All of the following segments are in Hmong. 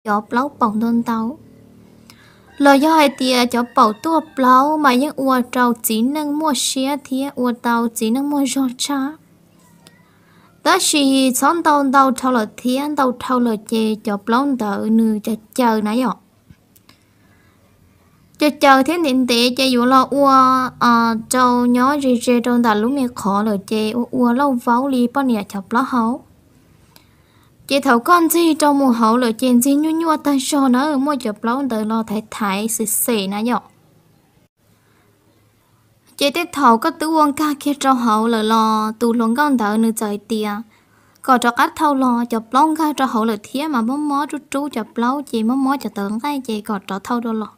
cov plaub paum ntau ntau, los yog hais tias cov paum tuaj plaub mas yeej ua rau txiv neej muaj siab thiab ua tau txiv neej muaj zog tshaj. Tab sis txhob ntau ntau dhau lawm thiab, ntau dhau lawm ces cov plaub ntawd nws caws caws na yom. Caws caws thiab ntev ntev ces yuav los ua rau nyob ze ze rau ntawm lub me qhov lawm ces ua ua lauj vaub li poj niam cov plaub hau. Ces thaum koj ntxig rau mus hauv lawm ces ntxig nyuaj nyuaj tag zog na, muaj cov plaub ntawd los thaiv thaiv xem xem na yom. Ces tej thaum koj twb ua nkag kiag rau hauv lawm los tus hluas nkauj ntawd nws txawm hais tias kom rov qab thau los, cov plaub nkag rau hauv lawm thiab mas mob mob rub rub cov plaub ces mob mob cov tawv nqaij ces kom rov thau rau los.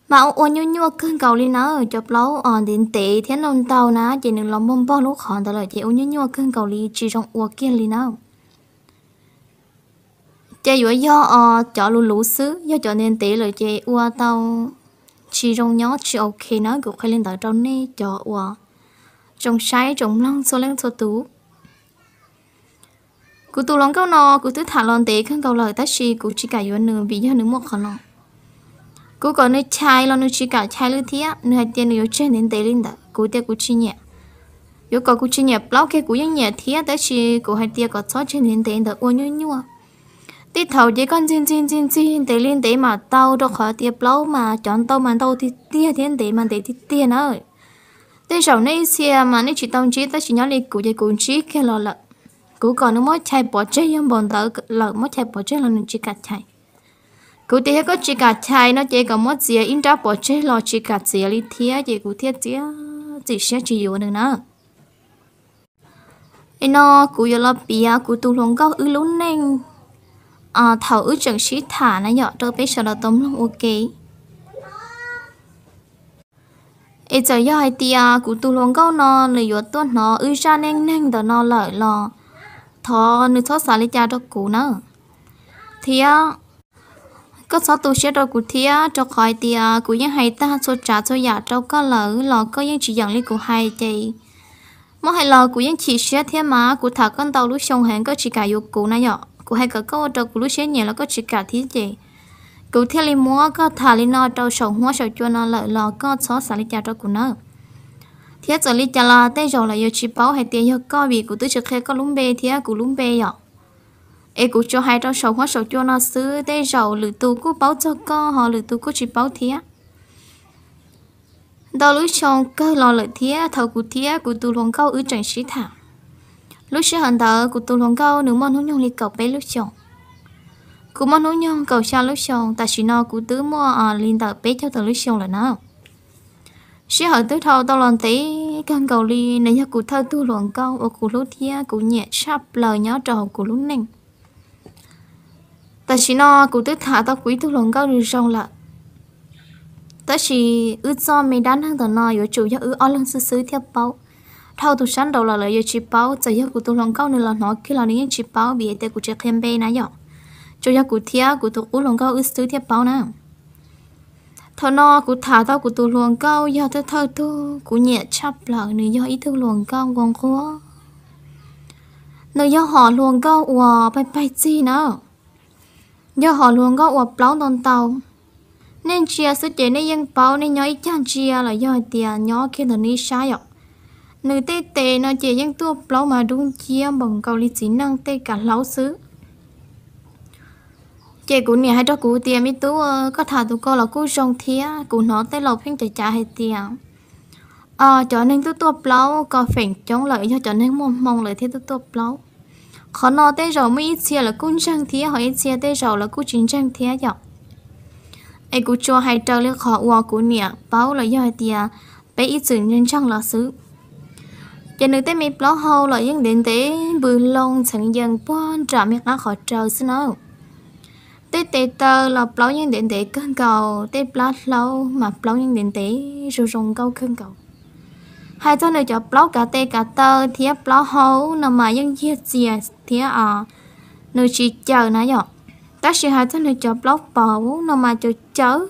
Mas ua ua nyuaj nyuaj kawg nkaus li na, cov plaub os ntev ntev thiab ntau ntau na ces nws los npog npog lub qhov ntawd lawm ces ua nyuaj nyuaj kawg nkaus li tsis zoo ua kiag li na. Ces yuav yog os cov luv luv xwb, yog cov ntev ntev lawm ces ua tau tsis zoo nyob tsis ok na, kuv qhia li ntawd rau nej cov uas tsoom saib tsoom mloog txhua leej txhua tus. Kuv tus hluas nkauj no kuv twb tham los ntev kawg nkaus lawm tab sis kuv tsis kam yuav nws vim yog nws muaj qhov no. Kuv kom nws chais los nws tsis kam chais li thiab, nws hais tias nws yuav tseg ntev ntev li ntawd, kuv tias kuv tsis nyiam. Yuav kom kuv tsis nyiam plaub kiag kuv yeej nyiam thiab tab sis kuv hais tias kom txhob tseg ntev ntev ntawd ua nyuaj nyuaj. Tej thaum ces koj ntxig ntxig ntxig ntxig ntev li ntev mam tau rau qhov tias plaub mas cov ntau mas ntau tiag tiag thiab ntev mas ntev tiag tiag na. Tej zaum nej ib txhia mas nej tsis tau ntsib tab sis nyob li kuv ces kuv ntsib kiag los lawm. Kuv kom nws muab chais pov tseg yog npaum ntawd lawm, muab chais pov tseg los nws tsis kam chais. Kuv tias yog koj tsis kam chais no ces kom muab txiav ib nrab pov tseg los tsis kam txiav li thiab ces kuv thiaj txiav txim siab tsis yuav nws na. Es no kuv yuav los piav kuv tus hluas nkauj wb lub neej thaum wb tseem sib tham na yom rau peb sawv daws tau mloog ua ke. Es txawm yog hais tias kuv tus hluas nkauj no nws yuav tuaj hnov wb zaj neej neeg ntawm no lawm los thov nws txhob xav li cas rau kuv na. Thiab koj txhob tu siab rau kuv thiab rau qhov hais tias kuv yeej hais tag txhua tsav txhua yam rau koj lawm los koj yeej tsis yeem li kuv hais ces muab hais los kuv yeej chim siab thiab mas kuv tham koj ntau lub xyoo heev koj tsis kam yuav kuv na yom. Kuv hais kom koj ua rau kuv lub siab nyiam los koj tsis kam thiab ces kuv thiaj li muab koj tham li no rau saum huab saum cua no lawm los koj txhob xav li cas rau kuv nawb. Thiab txawm li cas los tej zaum lawv yuav tsis paub hais tias yog koj vim kuv twb tsis qhia koj lub npe thiab kuv lub npe yom. Es kuv tsuas hais rau saum huab saum cua no xwb, tej zaum lwm tus kuj paub txog koj ho lwm tus kuj tsis paub thiab. Ntau lub xyoo kawg los lawm thiab thaum kuv thiab kuv tus hluas nkauj wb tseem sib tham. Lub sij hawm ntawd kuv tus hluas nkauj nws muaj hnub nyoog li kaum peb lub xyoos, kuv muaj hnub nyoog kaum xya lub xyoos, tam sim no kuv twb muaj li ntawm peb caug tawm lub xyoo lawm na. Sij hawm twb dhau tau los ntev kawg nkaus li, nws yog kuv thawj tug hluas nkauj uas kuv hlub thiab kuv nyiam tshaj plaws nyob rau hauv kuv lub neej. Tam sim no kuv twb tham tau kuv ib tug hluas nkauj zoo lawm, tab sis wb txoj me dab neeg ntawm no yuav tsum yog wb ob leeg xwb xwb thiaj paub. Dhau tus sab nraud los lawv yuav tsis paub, txawm yog kuv tus hluas nkauj nws los hnov kiag los nws yeej tsis paub vim tias kuv tsis qhia npe na yom. Tsuas yog kuv thiab kuv tus qub hluas nkauj wb xwb thiaj paub na. Thaum no kuv tham tau kuv tus hluas nkauj yog thawj thawj tug kuv nyiam tshaj plaws, nws yog ib tug hluas nkauj nquag nquag. Nws yog hom hluas nkauj uas paig paig txig na, yog hom hluas nkauj uas plaub ntau ntau. Nej ntsia xwb ces nej yeej paub, nej nyob ib cag ntsia los yog hais tias nyob kiag ntawm neb sab yom. Nws tej tes no ces yeej tuaj plaub mas dub nciab npaum nkaus li txiv neej tej kav hlaub xwb. Ces kuv niam hais rau kuv tias me tub, koj tham tus ko los kuj zoo thiab, kuv hnov tej laus pheej cav cav hais tias cov neeg tuaj tuaj plaub ko feem coob lawm yog cov neeg muaj hmoo lawm thiaj tuaj tuaj plaub. Qhov no tej zaum muaj ib txhia lawv kuj ntseeg thiab ho ib txhia tej zaum lawv kuj tsis ntseeg thiab yom. Es kuv tsuas hais raws li qhov uas kuv niam paub los yog hais tias peb ib txwm ntseeg los xwb. Ces nws tej me plaub hau los yeej ntev ntev npws loo ntxheev yees puag nram me qab qhov raws xwb na. Tej tes taw los plaub yeej ntev ntev kawg nkaus, tej plab hlaub mas plaub yeej ntev ntev zoo zoo nkauj kawg nkaus. Hais txog nws cov plaub kav tes kav taw thiab plaub hau no mas yeej yiag txias thiab nws tsis caws na yom. Tab sis hais txog nws cov plaub paum no mas caws caws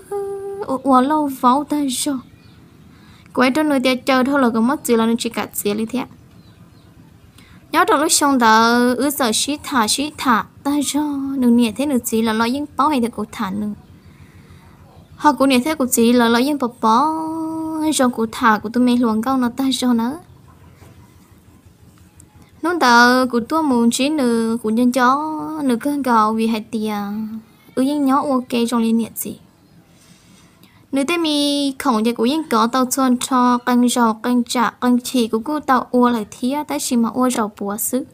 ua ua lauj vaub tag zog. Kuv hais rau nws tias caws dhau lawm kom muab txiav los nws tsis kam txiav li thiab. Nyob rau lub xyoo ntawd wb txawm sib tham sib tham tag zog, nws niam thiab nws txiv lawv los yeej paub hais tias kuv tham nws, ho kuv niam thiab kuv txiv lawv los yeej pom pom zoo kuv tham kuv tus me hluas nkauj no tag zog nawb. Hnub ntawd kuv tuaj mus ntsib nws, kuv nco nco nws kawg nkaus vim hais tias wb yeej nyob ua ke zoo li niam txiv. Nws tej me khoom ces kuv yeej kov tau txhua nrho, qee zaus qee tsam qee chim kuv kuj tau ua lawm thiab, tab sis mas ua zaum puav xwb.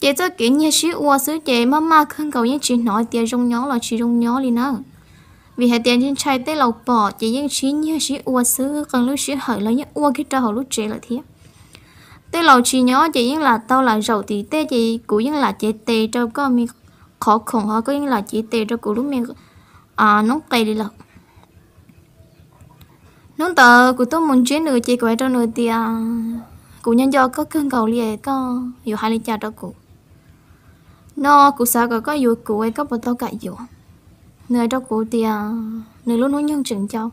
Ces txoj kev nyiag sib ua xwb ces maj maj kawg nkaus yeej tsis hnov tias zoo nyob los tsis zoo nyob li na. Vim hais tias ntshai tej laus pom ces yeej sib nyiag sib ua xwb, qee lub sij hawm los yeej ua kiag rau hauv lub tsev lawm thiab. Tej laus tsis nyob ces yeej lam tau lam zaum tim tej ces kuv yeej lam cev tes rau koj me qhov khoom, ho koj yeej lam cev tes rau kuv lub me noob qes li lawm. Hnub ntawd kuv tuaj mus ntsib nws ces kuv hais rau nws tias, kuv nyob nco koj kawg nkaus li, koj yuav hais li cas rau kuv? No kuv xav kom koj yuav kuv, koj puas tau kam yuav? Nws hais rau kuv tias nws lub hnub nyoog tseem ncau,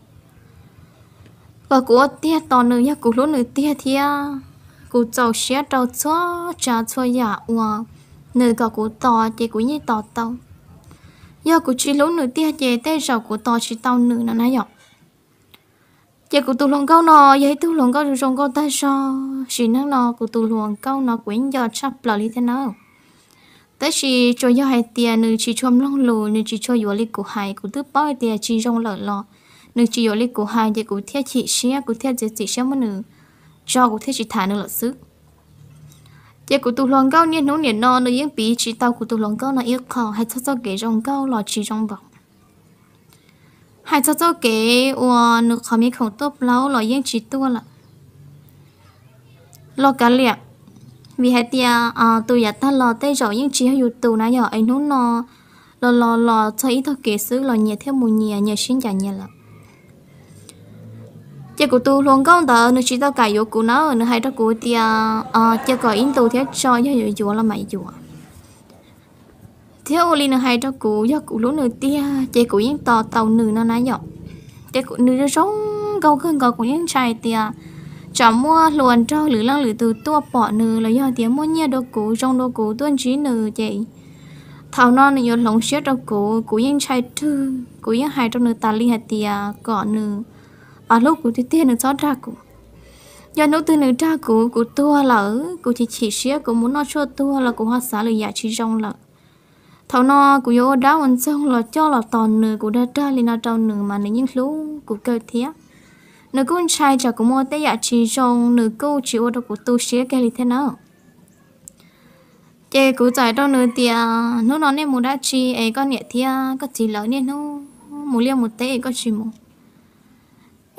kom kuv ua tiag tos nws yog kuv hlub nws tiag thiab kuv txaus siab rau txhua tsav txhua yam uas nws kom kuv tos ces kuv yeej tos tau. Yog kuv tsis hlub nws tiag ces tej zaum kuv tos tsis tau nws no na yom. Ces kuv tus hluas nkauj no yog ib tug hluas nkauj zoo zoo nkauj tag zog, sim neej no kuv tus hluas nkauj no kuv yeej nco tshaj plaws li thiab na. Tab sis tsuas yog hais tias nws tsis tshua mloog lus, nws tsis tshua yuav li kuv hais, kuv twb paub hais tias tsis zoo lawm los nws tsis yuav li kuv hais ces kuv thiaj chim siab, kuv thiaj txiav txim siab muab nws tso, kuv thiaj tsis tham nws lawm xwb. Ces kuv tus hluas nkauj niaj hnub nim no nws yeej piv tsis tau kuv tus hluas nkauj no ib qho, hais txog txoj kev zoo nkauj los tsis zoo npaum, hais txog txoj kev uas nws qhov me khoom tuaj plaub los yeej tsis tuaj lawm. Los kav liam, vim hais tias tus yav tag los tej zaum yeej tsis yog yus tus na yom, es hnub no los los los txog ib tog kev xwb los nyias thiaj mus nyias, nyias sib ncaim nyias lawm. Ces kuv tus hluas nkauj ntawd nws tsis tau kam yuav kuv na, nws hais rau kuv tias cia kom ib ntus thiab tso, yog yuav yuav los mam yuav. Thiab ua li nws hais rau kuv, yog kuv hlub nws tiag ces kuv yeej tos tau nws no na yom. Ces nws zoo zoo nkauj kawg nkaus, kuv yeej ntshai tias tsam muaj hluas nraug lwm leej lwm tus tuaj pom nws los yog tias muaj nyiaj dua kuv zoo dua kuv tuaj ntsib nws ces thaum no nws yuav hloov siab rau kuv, kuv yeej ntshai rwg. Kuv yeej hais rau nws tas li hais tias kom nws hlub kuv tiag tiag nws txhob dag kuv. Yog hnub twg nws dag kuv, kuv tuag lawm kuv chim chim siab, kuv mus noj tshuaj tuag los kuv ho xav lwm yam tsis zoo lawm. Thaum no kuv yuav ua dab ua ntxoog los coj los tos nws, kuv dag dag li no rau nws mas nws yeej hlub kuv kawg thiab. Nws kuj ntshai tsam kuv muaj tej yam tsis zoo, nws kuj tsis ua rau kuv tu siab kiag li thiab na. Ces kuv txawm hais rau nws tias hnub no nej mus dab tsi es koj niam thiab koj txiv lawv niaj hnub mus liaj mus teb es koj tsis mus?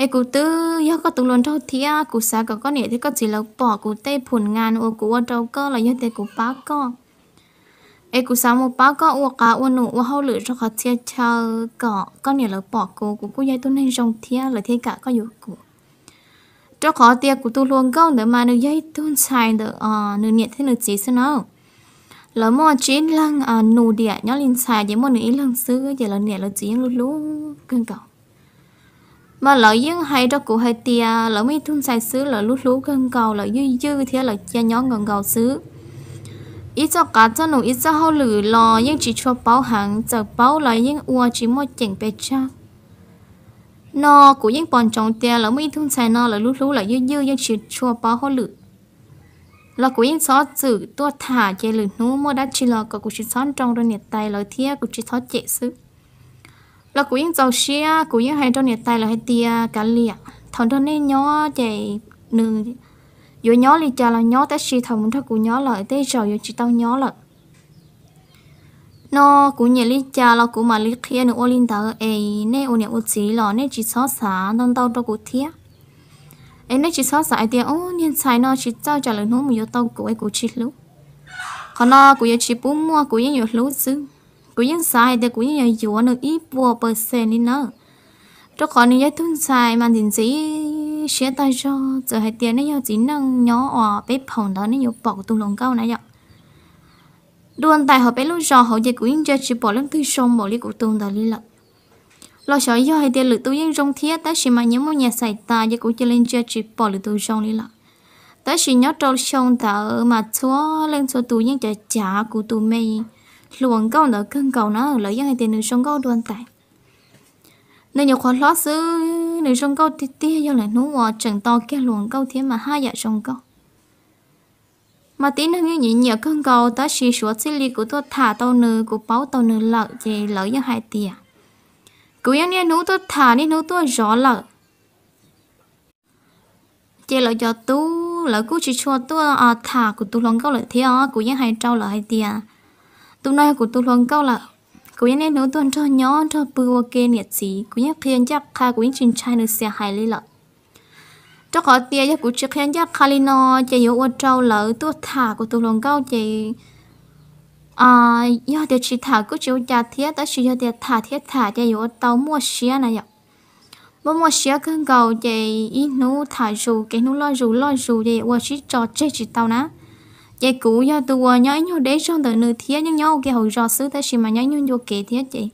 Es kuv twb yog koj tus hluas nraug thiab kuv xav kom koj niam thiab koj txiv lawv pom kuv tej phum ngas uas kuv ua rau koj los yog tias kuv pab koj. Es kuv xav mus pab koj ua qav ua num ua hauj lwm rau qhov txhia chaw kom koj niam lawv pom kuv, kuv kuj yog ib tug neeg zoo thiab lawv thiaj kam koj yuav kuv. Rau qhov tias kuv tus hluas nkauj ntawd mas nws yog ib tug ntxhais ntawm nws niam thiab nws txiv xwb na. Lawv muaj tsib leeg nus diam nyob li ntxhais ces muaj nws ib leeg xwb ces lawv niam lawv txiv yeej hlub hlub kawg nkaus. Mas lawv yeej hais rau kuv hais tias lawv muaj ib tug ntxhais xwb lawv hlub hlub kawg nkaus, lawv ywj ywj thiab lawv cia nyob nkaus nkaus xwb. Ib txoj qav txoj num ib txoj hauj lwm los yeej tsis tshua paub heev, txawm paub los yeej ua tsis muaj ceem pes tsawg. No kuv yeej pom ntsoov tias lawv muaj ib tug ntxhais no lawv hlub hlub lawv ywj ywj yeej tsis tshua paub hauj lwm. Los kuv yeej txhob txwm tuaj tham ces lwm hnub muaj dab tsi los kom kuv tsis txhob nroo rau niam tais lawv thiab kuv tsis txhob cem xwb. Los kuv yeej txaus siab, kuv yeej hais rau niam tais lawv hais tias kav liam, thaum nrog nej nyob ces nws yuav nyob li cas los nyob, tab sis thaum mus nrog kuv nyob lawm tej zaum yuav tsis tau nyob lawm. No kuv nyiam li cas los kuv mam li qhia nws ua li ntawd es nej ua niam ua txiv los nej tsis txhob xav ntau ntau rau kuv thiab. Es nej tsis txhob xav hais tias ub niag ntxhais no tsis txawj tsam lwm hnub mus yuav tau kuv es kuv tsis hlub. Qhov no kuv yuav tsis pub muaj, kuv yeej yuav hlub xwb. Kuv yeej xav hais tias kuv yeej yuav yuav nws ib puas percent li nawb. Rau qhov nws yog ib tug ntxhais mas ntxim ntxim siab tag zog, txawm hais tias nej yog txiv neej nyob uas peb phaum ntawd nej yuav pom kuv tus hluas nkauj na yom. Dua ntais hauv peb lub zos hauv ces kuv yeej ntsia tsis pom leej twg zoo npaum li kuv tus ntawd li lawm. Los xyov yog hais tias lwm tus yeej zoo thiab tab sis mas nyias muaj nyias xais tas ces kuv cia li ntsia tsis pom lwm tus zoo li lawm. Tab sis nyob rau xyoo ntawd mas txhua leej txhua tus yeej cav cav kuv tus me hluas nkauj ntawd kawg nkaus na, lawv yeej hais tias nws zoo nkauj dua ntais. Nws nyuam qhuav hlob xwb, nws zoo nkauj tiag tiag, yog lawm hnub uas tseem nto kiag hluas nkauj thiab mas haj yam zoo nkauj. Mas tib neeg yeej nyiam nyiam kawg nkaus, tab sis suav txij li kuv tuaj tham tau nws, kuv paub tau nws lawm ces lawv yeej hais tias kuv yeej niaj hnub tuaj tham niaj hnub tuaj zov lawm. Ces lawv cov tub lawv kuj tsis tshua tuaj tham kuv tus hluas nkauj lawm thiab os. Kuv yeej hais rau lawv hais tias tus no yog kuv tus hluas nkauj lawm, kuv yeej niaj hnub tuaj nrog nyob nrog pw ua ke niam txiv, kuv yeej qhia ncaj qha, kuv yeej tsis ntshai nws xiam hais li lawm. Rau qhov tias yog kuv tsis qhia ncaj qha li no ces yuav ua rau lawv tuaj tham kuv tus hluas nkauj ces yog tias tsis tham kuj tsis ua cas thiab, tab sis yog tias tham thiab tham ces yuav ua tau muaj siab na yom. Muaj muaj siab kawg nkaus ces ib hnub tham zus, kev hnub loj zus loj zus ces ua sib tso tseg tsis tau na. Ces kuv yog tus uas nyob ib nyuag deb zog ntawm nws thiab, yeej nyob ua ke hauv zos xwb tab sis mas nyob ib nyuag ncua kev thiab ces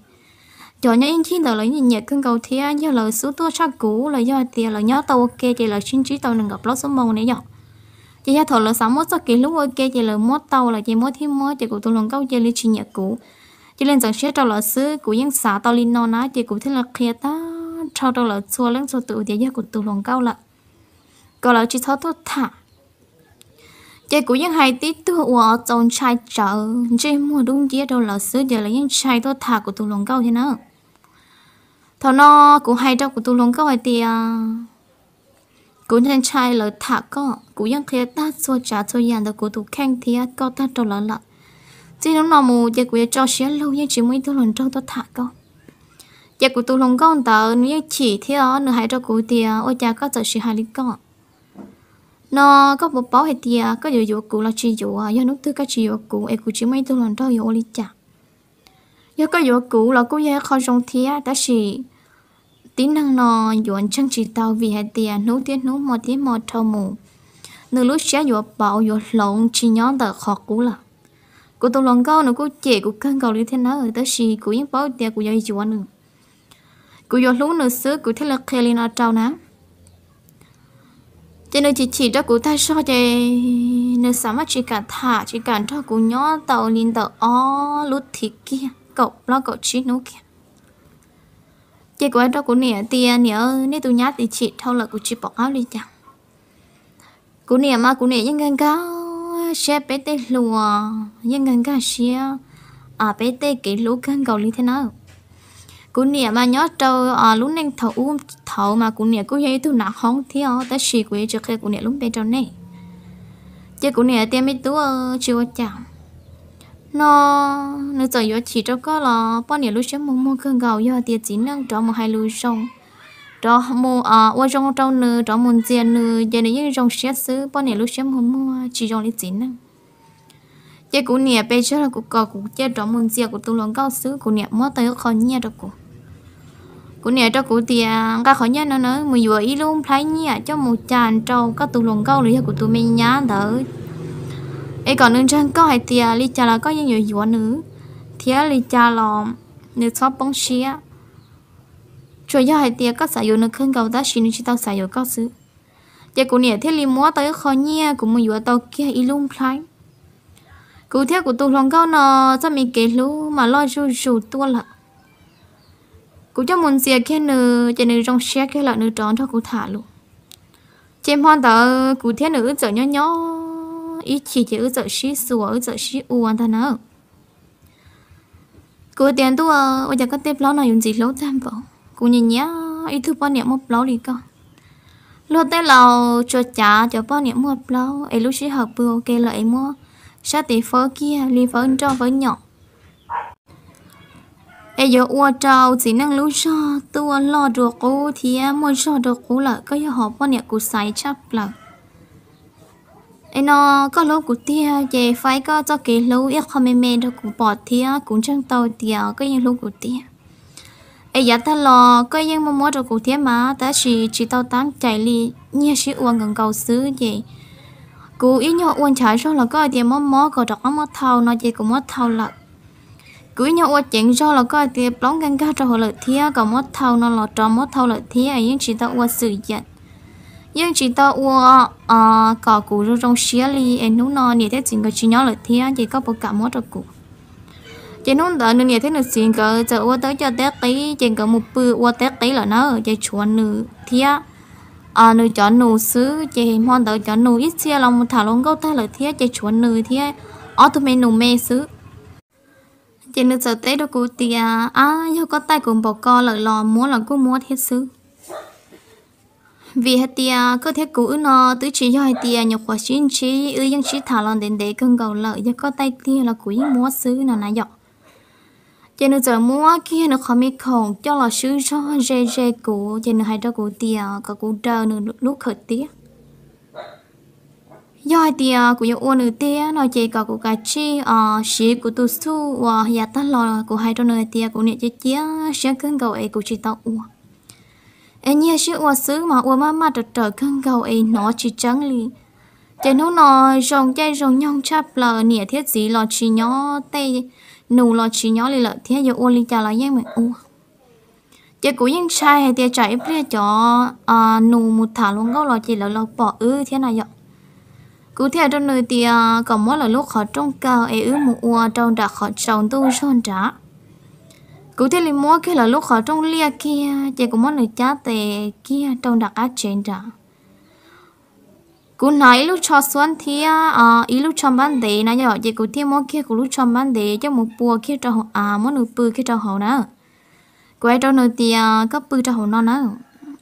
cov nyob ib ncig ntawd lawv nyiam nyiam kawg nkaus thiab, yog lawv xub tuaj tshaj kuv los yog tias lawv nyob tau ua ke ces lawv sib ntsib tau nees nkaum plaub xuab moos ne yom. Ces yog thaum lawv xav muab txoj kev hlub ua ke ces lawv muab tau lawm ces muab thiab muab ces kuv tus hluas nkauj cia li tsis nyiam kuv, cia li ntxeev siab rau lawv xwb. Kuv yeej xav tau li no na ces kuv thiaj li qhia tag nrho rau lawv txhua leej txhua tus tias yog kuv tus hluas nkauj lawm, kom lawv tsis txhob tuaj tham. Ces kuv yeej hais tib tug uas txaus ntshai tsawv ntsej muag dub nciab rau lawv xwb ces lawv yeej ntshai tuaj tham kuv tus hluas nkauj thiab na. Thaum no kuv hais rau kuv tus hluas nkauj hais tias kuv ntshai ntshai lawv tham koj, kuv yeej qhia tag txhua tsav txhua yam ntawm kuv tus kheej thiab koj tag rau lawv lawm. Txij hnub no mus ces kuv yuav tso siab lug, yeej tsis muaj ib tug hluas nraug tuaj tham koj. Ces kuv tus hluas nkauj ntawd nws yeej chim thiab os, nws hais rau kuv tias ua cas koj txawm sim hais li koj no, koj puas paub hais tias koj yuav yuav kuv los tsis yuav? Yog hnub twg koj tsis yuav kuv es kuv tsis muaj ib tug hluas nraug yuav ua li cas? Yog koj yuav kuv los kuj yog ib qho zoo thiab, tab sis tib neeg no yuav ntseeg tsis tau vim hais tias hnub thiab hnub hmo thiab hmo dhau mus, nws lub siab yuav pauv yuav hloov tsis nyob ntawm qhov qub lawm. Kuv tus hluas nkauj nws kuj cem kuv kawg nkaus li thiab na, tab sis kuv yeej paub tias kuv yuav yuav nws, kuv yuav hlub nws xwb kuv thiaj li qhia li no rau na. Ces nws chim chim rau kuv tag zog ces nws xav mas tsis kam tham tsis kam nrog kuv nyob tau li ntawm ob lub thiv kiag kaum plaub kaum tsib hnub kiag. Ces kuv hais rau kuv niam tias niam, nej tus nyab tim chim dhau lawm kuv tsis pom qab li cas. Kuv niam mas kuv niam yeej nkag nkag siab peb tej hluas, yeej nkag nkag siab peb tej kev hlub kawg nkaus li thiab na. Kuv niam mas nyob rau lub neej thaum ub thaud mas kuv niam kuj yog ib tug nav hoob thiab os, tab sis kuv yuav tsis qhia kuv niam lub npe rau nej. Ces kuv niam tias me tub, tsis ua cas no, nws txawm yuav chim rau koj los poj niam lub siab muag muag kawg nkaus, yog tias txiv neej rov mus hais lus zoo, rov mus ua zoo rau nws, rov mus ntxias nws ces nws yeej zoo siab xwb, poj niam lub siab muag muag tsis zoo li txiv neej. Ces kuv niam pes tsawg los kuv kom kuv cia rov mus ntxias kuv tus hluas nkauj xwb, kuv niam muab tau ib qho nyiaj rau kuv. Kuv niam rau kuv tias nqa qhov nyiaj no na mus yuav ib lub nplhaib nyiaj coj mus cas rau koj tus hluas nkauj los yog kuv tus me nyab ntawd, es kom nws ntseeg koj hais tias li cas los koj yeej yuav yuav nws, thiab li cas los nws txhob poob siab. Tsuas yog hais tias koj xav yuav nws kawg nkaus tab sis nws tsis tau xav yuav koj xwb. Ces kuv niam thiaj li muab tau ib qho nyiaj kuv mus yuav tau kiag ib lub nplhaib. Kuv thiab kuv tus hluas nkauj no txoj me kev hlub mas loj zuj zus tuaj lawm. Kuv coj mus ntxias kiag nws ces nws zoo siab kiag lawm, nws rov nrog kuv tham lus. Ces hmo ntawd kuv thiab nws wb txawm nyob nyob ib chim ces wb txawm sib xuas wb txawm sib ua ntag na. Kuv tias ntuj, ua cas koj tej plaub no yuav ntxim hlub tag npaum, kuv nyiam nyiam ib tug poj niam muaj plaub li koj. Luag tej laus tsuas cav cov poj niam muaj plaub es lub sij hawm pw ua ke lawm es muab sab tes fawb kiag li fawb nroj fawb nyom, es yuav ua rau txiv neej lub zog tuaj loj dua qub thiab muaj zog dua qub lawm, koj yog hom poj niam kuv xaiv tshaj plaws. Es no koj hlub kuv tiag ces faib koj txoj kev hlub ib qho me me rau kuv pom thiab kuv ntseeg tau tias koj yeej hlub kuv tiag. Es yav tag los koj yeej muaj mob rau kuv thiab mas, tab sis tsis tau tab cai li, nyiag sib ua nkaus nkaus xwb ces kuv ib nyuag ua nchav zog los koj hais tias mob mob kom rov qab muab thau no ces kuv muab thau lawm. Kuv ib nyuag ua ceev zog los koj hais tias plaub nkag nkag rau hauv lawm thiab kom muab thau no los rov muab thau lawm thiab, yeej tsis tau ua xwm yam. yeej tsis tau ua kom kuv zoo zoo siab li es hnub no niam thiab txiv nkawd tsis nyob lawm thiab ces koj puas kam muab rau kuv? Ces hnub ntawd nws niam thiab nws txiv nkawd txawm ua tau cov teb qib ces nkawd mus pw ua teb qib lawm na, ces tshuav nws thiab nws cov nus xwb. Ces hmo ntawd cov nus ib txhia los mus tham hluas nkauj tag lawm thiab ces tshuav nws thiab ob tug me nus me xwb. Ces nws txawm teb rau kuv tias, Ab, yog koj taij kuv npaum ko lawm los muab los kuj muab thiab xwb. Vim hais tias koj thiab kuv wb no twb tsis yog hais tias nyuam qhuav sib ntsib, wb yeej sib tham los ntev ntev kawg nkaus lawm, yog koj taij tiag los kuv yeej muab xwb no na yom. Ces nws txawm muab kiag nws qhov me khoom coj los swb zog ze ze kuv, ces nws hais rau kuv tias kom kuv daws nws lub khawm tiab. Yog hais tias kuv yuav ua nws tiag no ces kom kuv kav tsij siv kuv tus xuj uas yav tag los kuv hais rau nws hais tias kuv niam cia cia siab kawg nkaus es kuv tsis tau ua, es nyiag sib ua xwb mas ua maj maj raws raws kawg nkaus es hnov tsis tseeb li. Ces hnub no zoo caij zoo nyoog tshaj plaws, niam thiab txiv los tsis nyob, tej nus los tsis nyob li lawm thiab yuav ua li cas los yeej meem ua. Ces kuv yeej ntshai hais tias tsam ib pliag cov nus mus tham hluas nkauj los ces lawv los pom wb thiab na yom. Kuv thiaj hais rau nws tias kom muab lawv lub qhov rooj kaw es wb mus ua rau nram qhov tsaus ntuj zog nrad. Kuv thiaj li muab kiag lawv lub qhov rooj liaj kiag ces kuv muab nws cab tes kiag rau nram qab tsev nrad. Kuv hnav ib lub tsho xuab thiab ib lub tsho npab ntev na yom, ces kuv thiaj muab kiag kuv lub tsho npab ntev coj mus pua kiag rau hauv av, muab nws pw kiag rau hauv na. Kuv hais rau nws tias koj pw rau hauv no na,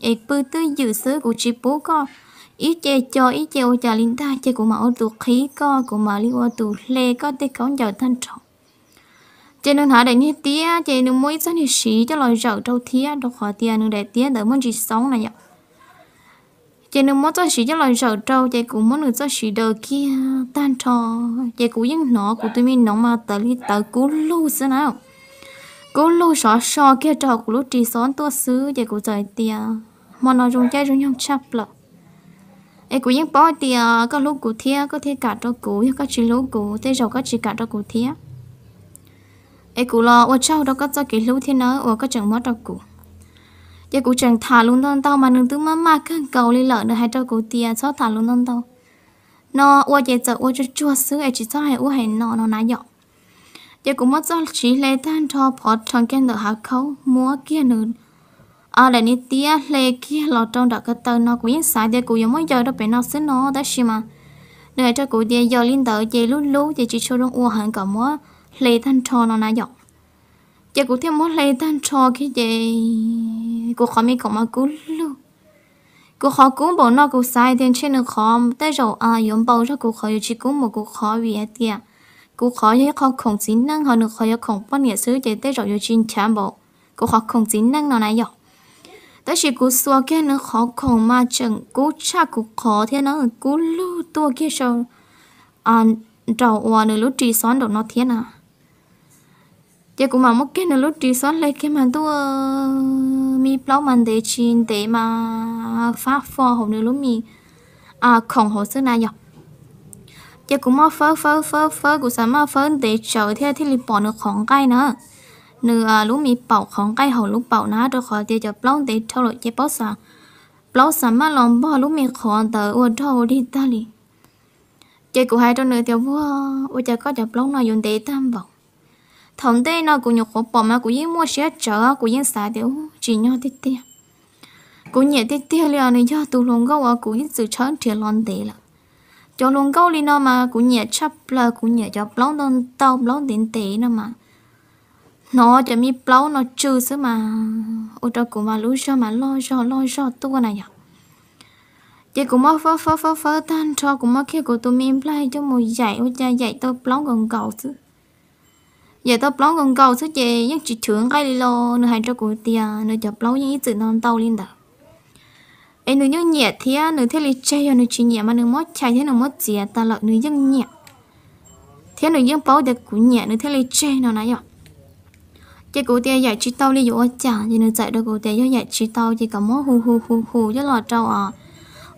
es pw twj ywm xwb, kuv tsis pub koj ib ce co ib ce ua cas li ntag, ces kuv mam ua tus qhib koj, kuv mam li ua tus hle koj tej khaub ncaws tag nrho. Ces nws hnav daim niag tiab, ces nws muab ib txoj niag siv coj los zawm rau thiab, rau qhov tias nws daim tiab ntawd muaj ntsis xoob na yom. Ces nws muab txoj siv coj los zawm rau, ces kuv muab nws txoj siv daws kiag tag nrho, ces kuv yeej hnov kuv tus me noov mas tawv li tawv kub lug xwb na. Kub lug sov so kiag rau hauv kuv lub ris xob tuaj xwb, ces kuv txawm hais tias hmo no zoo caij zoo nyoog tshaj plaws. Es kuv yeej paub tias koj hlub kuv thiab koj thiaj kam rau kuv, yog koj tsis hlub kuv tej zaum koj tsis kam rau kuv thiab. Es kuv los ua tsaug rau koj txoj kev hlub thiab nawb uas koj tseem muab rau kuv. Ces kuv tseem tham lus ntau ntau mas nws twb maj maj kawg nkaus li lawm, nws hais rau kuv tias txhob tham lus ntau ntau no, ua ces txawm ua tsuag tsuag xwb es tsis txhob hais ub hais no no na yom. Ces kuv muab txoj siv hle tag nrho phov rhees kiag ntawm hav khaub, muab kiag nws daim niag tiab hle kiag los rau nram ko taw no, kuv yeej xav tias kuv yuav muab yaws rau pem no xwb no, tab sis mas nws hais rau kuv tias yaws li ntawd ces lub lub ces tsis tshua zoo ua heev, kom muab hle tag nrho no na yom. Ces kuv thiaj muab hle tag nrho kiag ces kuv qhov me khoom mas kub lug. Kuv qhov kub npaum no kuv xav hais tias ntshe nws qhov tej zaum yuav npaum zog kuv qhov, yuav tsis kub npaum kuv qhov, vim hais tias kuv qhov yog ib qho khoom txiv neej, ho nws qhov yog khoom poj niam xwb, ces tej zaum yuav tsis nchav npaum kuv qhov khoom txiv neej no na yom. Tab sis kuv xuas kiag nws qhov khoom mas tseem kub tshaj kuv qhov thiab na, kub lug tuaj kiag saum nraum uas nws lub ris xob nraum no thiab na. Ces kuv mam muab kiag nws lub ris xob hle kiag mas ntuj, me plaub mas ntev tsis ntev mas fab fo hauv nws lub me khoom hauv xwb na yom. Ces kuv muab fawb fawb fawb fawb, kuv xav maj fawb ntev tsawv thiab thiaj li pom nws qhov nqaij na. Nws lub me paum, qhov nqaij hauv lub paum na, rau qhov tias cov plaub ntev dhau lawm ces plaub xav maj los npog lub me qhov ntawd ua dog ua dig tag li. Ces kuv hais rau nws tias, Vuag, ua cas koj cov plaub no yuav ntev tag npaum? Thaum ntej no kuv nyuam qhuav pom mas kuv yeej muaj siab tsawv, kuv yeej xav tias tsim nyog tiag tiag. Kuv nyiam tiag tiag li os, nws yog tus hluas nkauj uas kuv ib txwm tshawb nrhiav los ntev lawm. Cov hluas nkauj li no mas kuv nyiam tshaj plaws, kuv nyiam cov plaub ntau ntau, plaub ntev ntev no mas. Hnov cov me plaub no tsw xwb mas ua rau kuv mas lub zog mas loj zog loj zog tuaj na yom. Ces kuv muab fawb fawb fawb fawb tag nrho, kuv muab kiag kuv tus me nplaig coj mus yaim, ua cas yaim tau plaub nkaus nkaus xwb. Yaim tau plaub nkaus nkaus xwb ces yeej tsis chwv nqaij li los. Nws hais rau kuv tias nws cov plaub yeej ib txwm ntau ntau li ntawd. Es nws yeej nyiam thiab nws thiaj li tseg, yog nws tsis nyiam mas nws muab chais thiab nws muab txiav tas lawm, nws yeej nyiam thiab nws yeej paub tias kuv nyiam nws thiaj li tseg no na yom. Ces kuv tias yaim tsis tau li yuav ua cas, ces nws txawm rau kuv tias yog yaim tsis tau ces kom muab hu hu hu hu coj los rau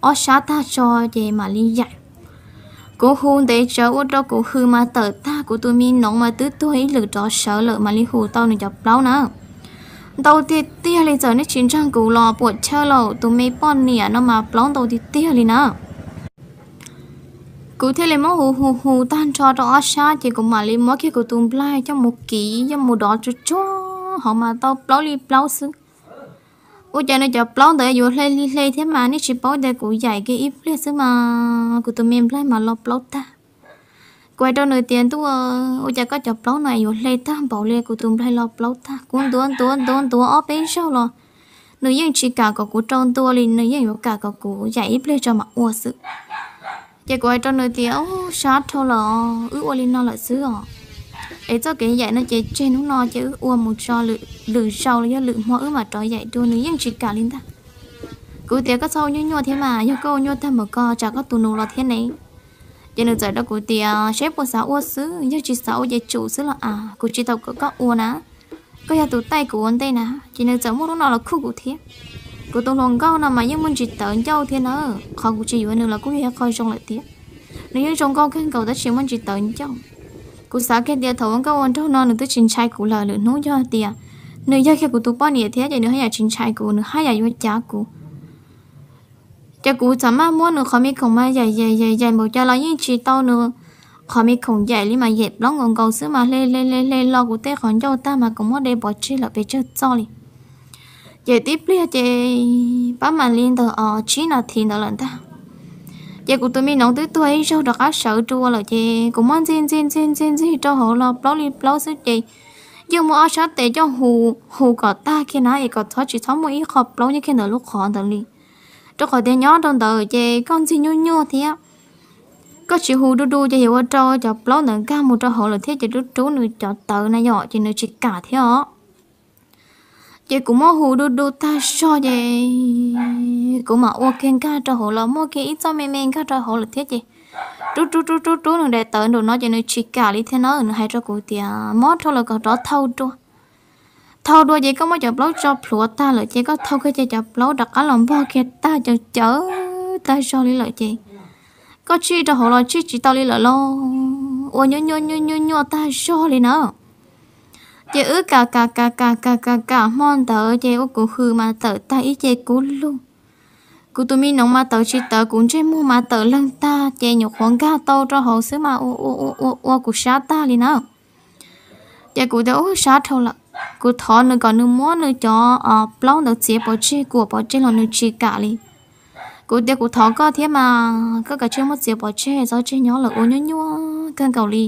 ob sab tag tso ces mam li yaim. Kuv hu ntev tsawv ua rau kuv hws mas tawm tag, kuv tus me noov mas twb tuag ib lwm rov sawv lawm mam li hu tau nws cov plaub na. Ntau tiag tiag li, txawm nej tsis ntseeg kuv los puam chawj lauj, tus me poj niam no mas plaub ntau tiag tiag li na. Kuv thiaj li muab hu hu hu tag nrho rau ob sab ces kuv mam li muab kiag kuv tus nplaig coj mus kiv, coj mus dov tsuag tsuag hauv mas tau plaub li plaub xwb. Ua cas nws cov plaub ntawd yuav hle li hle thiab mas nej tsis paub tias kuv yaim kiag ib pliag xwb mas kuv tus me nplaig mas lo plaub tag. Kuv hais rau nws tias, ntuj, ua cas koj cov plaub no yuav hle tag npaum li, kuv tus nplaig lo plaub tag. Kuv ntuav ntuav ntuav ntuav ob peb zaug los nws yeej tsis kam kom kuv rau ntua li, nws yeej yuav kam kom kuv yaim ib pliag tso mam ua xwb. Ces kuv hais rau nws tias, sab dhau lawm, wb ua li no lawm xwb os. Es txoj kev yaim no ces tseg hnub no ces wb ua mus tso lwm zaus los yog lwm hmo wb mam rov yaim dua, nws yeej tsis kam li ntag. Kuv tias, koj txhob ua nyuaj nyuaj thiab mas, yog koj ua nyuaj tag mus ko tsam koj tus nus los thiab ne. Ces nws txawm rau kuv tias, seb puas xav ua xwb, yog tsis xav ua ces tsum xwb los as, kuv tsis tau kom koj ua na. Koj yog tus taij kuv ua ntej na. Ces nws txawm muaj lub no los khuj kuv thiab. Kuv tus hluas nkauj no mas yeej muaj ntsis tawv ncauj thiab na, qhov kuv tsis yuav nws los kuj yog ib qho zoo lawm thiab. Nws yeej zoo nkauj kawg nkaus tab sis muaj ntsis tawv ncauj. Kuv xav kiag tias thaum ua nkauj ua nraug no nws twb tsis ntshai kuv lawm, lwm hnub yog tias nws yog kiag kuv tus poj niam thiab ces nws haj yam tsis ntshai kuv, nws haj yam yuav cav kuv. Ces kuv txawm maj muab nws qhov me khoom mas yaim yaim yaim yaim npaum cas los yeej tsis tau nws qhov me khoom yaim li mas yaim plaub nkaus nkaus xwb mas hle hle hle hle lo kuv tej qhov ncauj tag mas kuv muab de pov tseg lawm pes tsawg txoj li. Ces tib pliag ces pab mam li ntawm os tsib nas this ntawd lawm ntag. Ces kuv tus me noov twb tuag ib zaug rov qab sawv dua lawm ces kuv muab ntxig ntxig ntxig ntxig ntxig rau hauv los plaub li plaub xwb ces yeej muab ob sab tes coj hu, hu kom tag kiag na es kom txhob tsis txhob muaj ib qho plaub nyob kiag ntawm lub qhov ntawd li. Rau qhov tias nyob rau ntawd ces koj ntxig nyuaj nyuaj thiab, koj tsis hu du du ces yuav ua rau cov plaub ntawd nkag mus rau hauv lawm thiab ces rub rub nws cov tawv na yom ces nws tsis kam thiab os. Ces kuv muab hu du du tag zog ces kuv mam ua kiag nkag rau hauv los muaj kiag ib txoj me me nkag rau hauv lawm thiab ces rub rub rub rub rub nws daim tawv nraum no ces nws tsis kam li thiab na, nws hais rau kuv tias mob dhau lawm kom rov thau dua. Thau dua ces koj muab cov plaub tso plhuav tag lawm ces koj thau kiag ces cov plaub rov qab los npog kiag tag caws caws tag zog li lawm ces koj tsij rau hauv los tsij tsis tau li lawm lauj, ua nyuaj nyuaj nyuaj nyuaj nyuaj tag zog li na. Ces wb kam kam kam kam kam kam kam hmo ntawd ces ua kuv hws mas tawm tag ib ce kub lug. Kuv tus me noov mas tawv tsis tawv, kuv ntsej muag mas tawm leeg tag ces nyuam qhuav nkag tau rau hauv xwb mas ua ua ua ua ua kuv sab tag li na. Ces kuv tias ub sab dhau lawm, kuv thov nws kom nws muab nws cov plaub ntawd txiav pov tseg kuam pov tseg los nws tsis kam li. Kuv tias kuv thov koj thiab mas koj kav tsij muab txiav pov tseg txhob tseg nyob lawm, ua nyuaj nyuaj kawg nkaus li.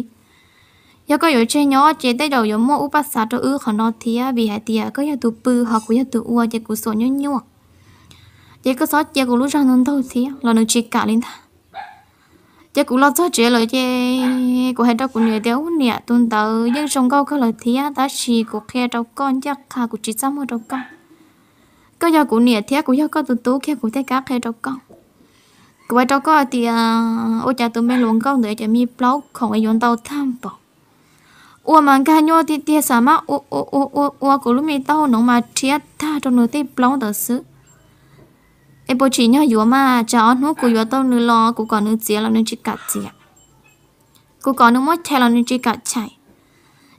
Yog koj yuav tseg nyob ces tej zaum yuav muaj ub paj xav rau wb qhov no thiab vim hais tias koj yog tus pw ho kuv yog tus ua ces kuv xuam nyuaj nyuaj. Ces koj txhob cia kuv lub zog ntau ntau thiab los nws tsis kam li ntag. Ces kuv los txog tsev lawm ces kuv hais rau kuv niam tias ub niam, tus ntawd yeej zoo nkauj kawg lawm thiab tab sis kuv qhia rau koj ncaj qha kuv tsis txaj muag rau koj. Koj yog kuv niam thiab kuv yog koj tus tub kiag kuv thiaj kam qhia rau koj. Kuv hais rau koj tias ua cas tus me hluas nkauj ntawd cov me plaub khoom yuav ntau tag npaum, ua mas nkag nyuaj tiag tiag, xam mab ua ua ua ua kuv lub me taub hau noov mas rhiab tag rau nws tej plaub ntawd xwb. Es puas tsim nyog yuav mas tsam ob hnub kuv yuav tau nws los kuv kom nws txiav los nws tsis kam txiav, kuv kom nws muab chais los nws tsis kam chais.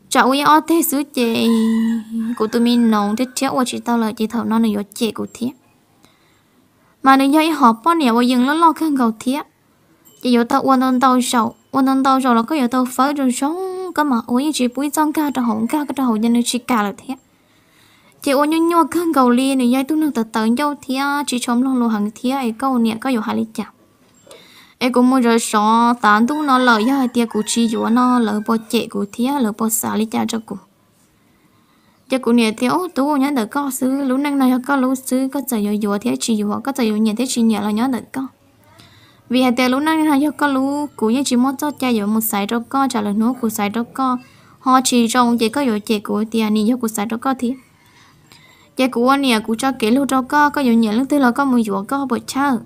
Tsam ua ib ob teg xwb ces kuv tus me noov rhiab rhiab ua tsis tau lawm ces thaum no nws yuav cem kuv thiab. Mas nws yog ib hom poj niam uas yees loj loj kawg nkaus thiab. Ces yuav tau ua ntau ntau zaus, ua ntau ntau zaus los koj yuav tau fawb zoo zoo koj mam ua, yeej tsis pub ib txoj nkag rau hauv, nkag koj rau hauv ces nws tsis kam lawm thiab. Ces ua nyuaj nyuaj kawg nkaus li, nws yog ib tug neeg tawv tawv ncauj thiab tsis tshua mloog lus heev thiab es koj ua niam koj yuav hais li cas? Es kuv mus zov zov tav ntuj no lawm, yog hais tias kuv tsis yuav no lawv puas cem kuv thiab lawv puas xav li cas rau kuv? Ces kuv niam tias ub tub, nyob ntawm koj xwb, lub neej no yog koj lub xwb, koj txawm yuav yuav thiab tsis yuav, koj txawm yuav nyiam thiab tsis nyiam los nyob ntawm koj. Vim hais tias lub neej no yog koj lub, kuv yeej tsis muaj txoj cai yuav mus xaiv rau koj, tsam lwm hnub kuv xaiv rau koj ho tsis zoo ces koj yuav cem kuv tias nim yog kuv xaiv rau koj thiab. Ces kuv ua niam kuv tso kev lug rau koj, koj yuav nyiam leej twg los koj mus yuav koj puas chawj.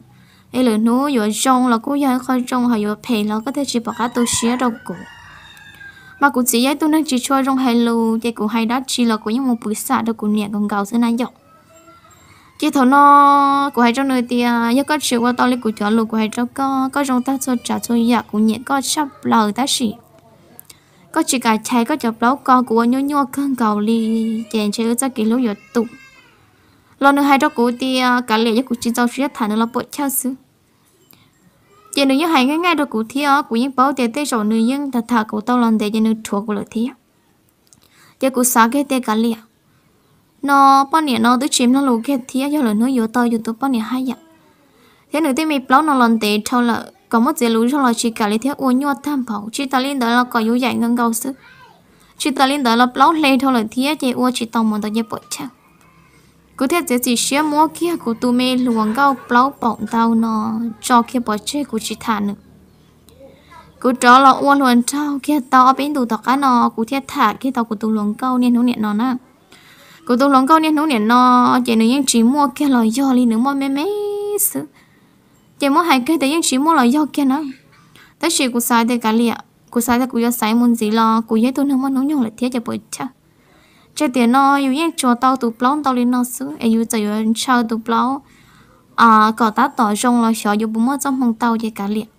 Es lwm hnub yuav zoo los kuj yog ib qho zoo, ho yuav phem los koj thiaj tsis pom qab tu siab rau kuv. Mas kuv txiv yog ib tug neeg tsis tshua zoo hais lus ces kuv hais dab tsi los kuv yeej mus pw xam rau kuv niam nkaus nkaus xwb na yom. Ces thaum no kuv hais rau nws tias yog koj tsis ua tau li kuv cov lus kuv hais rau koj, koj zoo tag txhua tsav txhua yam, kuv nyiam koj tshaj plaws tab sis Koj tsis kam chais koj cov plaub ko, kuv ua nyuaj nyuaj kawg nkaus li, ces ntshe wb txoj kev hlub yuav tu. Los nws hais rau kuv tias kav liam, yog kuv tsis txaus siab tham nws los puam chawj xwb. Ces nws yeej hais nqaij nqaij rau kuv thiab, kuv yeej paub tias tej zaum nws yeej tham tham kuv tau los ntev ces nws rhuav kuv lawm thiab. Ces kuv xav kiag tias kav liam, no poj niam no twb tsis mloog lus kiag thiab, yog lwm hnub yuav tau yus tus poj niam haj yam. Thiab nws tej me plaub no los ntev dhau lawm, kom muab txiav lus zog los tsis kam li thiab, ua nyuaj tag npaum. Tsis tas li ntawd los kom yuav yaim nkaus nkaus xwb. Tsis tas li ntawd los plaub hle dhau lawm thiab, ces ua tsis tau mus ntawd ces puam chawj. Kuv thiaj txiav txim siab muab kiag kuv tus me hluas nkauj plaub paum ntau no tso kiag pov tseg, kuv tsis tham nws. Kuv rov los ua hluas nraug kiag tau ob peb ntus tom qab no, kuv thiaj tham kiag tau kuv tus hluas nkauj niaj hnub niam no na. Kuv tus hluas nkauj niaj hnub niam no ces nws yeej tsis muaj kiag los yog li, nws muaj me me xwb. Ces muab hais kiag tias yeej tsis muaj los yog kiag na. Tab sis kuv xav tias kav liam, kuv xav tias kuv yuav xaiv mus ntxiv los kuv yog ib tug neeg muaj hnub nyoog lawm thiab ces puam chawj. Tsis tiam no yus yeej tsuas tau tus plaub ntau li no xwb es yus txawm yuav ntshaw tus plaub kom tab tom zoo los xyov yus puas muaj txoj hmoo tau ces kav liam.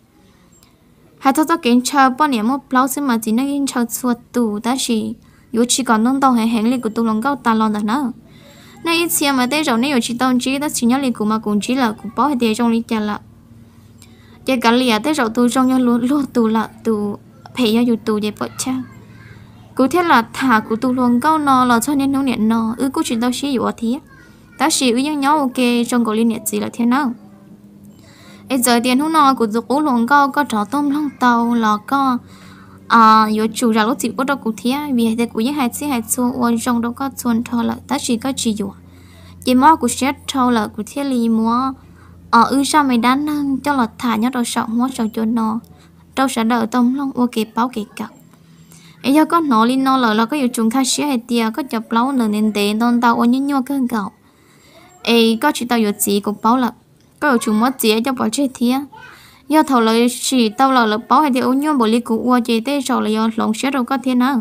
Hais txog txoj kev ntshaw poj niam muaj plaub xwb mas txiv neej yeej ntshaw txhua tus, tab sis yuav tsis kom ntau ntau heev heev li kuv tus hluas nkauj tas los ntawm na. Nej ib txhia mas tej zaum nej yuav tsis tau ntsib, tab sis nyob li kuv mas kuv ntsib lawm, kuv paub hais tias zoo li cas lawm. Ces kav liam, tej zaum tus zoo yog luag tus lawm, tus phem yog yus tus ces puam chawj. Kuv thiaj lam tham kuv tus hluas nkauj no los txog niaj hnub niam no, wb kuj tsis tau sib yuav thiab, tab sis wb yeej nyob ua ke zoo nkaus li niam txiv lawm thiab nawb. Es txawm tias hnub no kuv tus qub hluas nkauj koj rov tuaj mloog tau los koj yuav tsum zam lub txim pub rau kuv thiab, vim hais tias kuv yeej hais txhij hais txhua ua zoo rau koj txhua nrho lawm tab sis koj tsis yuav. Ces mob kuv siab dhau lawm kuv thiaj li muab wb zaj me dab neeg coj los tham nyob rau saum huab saum cua no rau sawv daws tau mloog ua kev paub kev kawm. Es yog koj hnov li no lawm los koj yuav tsum nkag siab hais tias koj cov plaub ntawd ntev ntev ntau ntau ua nyuaj nyuaj kawg nkaus, es koj tsis tau yuav txiv kuv paub lawm. Koj yuav tsum muab txiav coj pov tseg thiab. Yog thaum lawv sim tau lawm lawv paub hais tias ua nyuaj npaum li kuv ua ces tej zaum lawv yuav hloov siab rau koj thiab nawb.